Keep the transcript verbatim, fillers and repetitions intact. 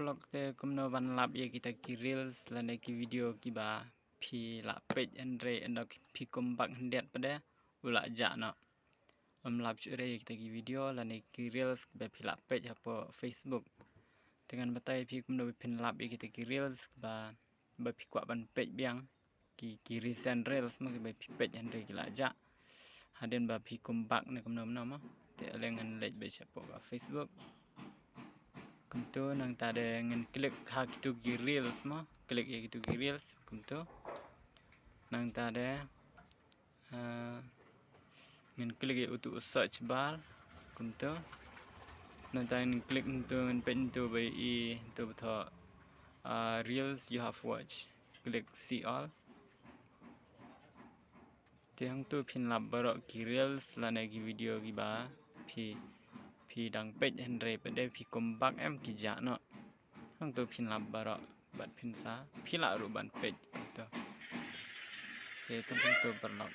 Paralok, te kumno ban lap ïa kita ki reels lane ki video kiba phi la peit hynrei ynda phi kum bak hyndiat pat de u la jah noh. Ym lap shuh re ïa kita ki video lane ki reels kiba phi la peit hapoh Facebook. Te ngan batai phi kumno ba phin lap ïa kita ki reels ba, ba phi kwah ban peit biang. Ki, ki recent reels mo kiba phi peit hynrei ki la jah. Hadien ba phi kum bak ne kumno kumno mo. Te ale ngan leit beit shapoh ka Facebook. Kumto nangta de ngan click ha kitu ki reels mo. Click ïa kitu ki reels kumto. Nangta de, ah, ngan click ïa utu u search bar kumto. Nangta ngan click ntu, ngan peit ntu ba i ntu ba thoh, ah, reels you have watched. Click see all. Te hangtu phin lap baroh ki reels lane ki video kiba phi, phi dang peit hynrei pat de phi kum bak em ki jah noh. Hangtu phin lap baroh bad phin sa, phi lah ruh ban peit kumto. Te tu kumto paralok.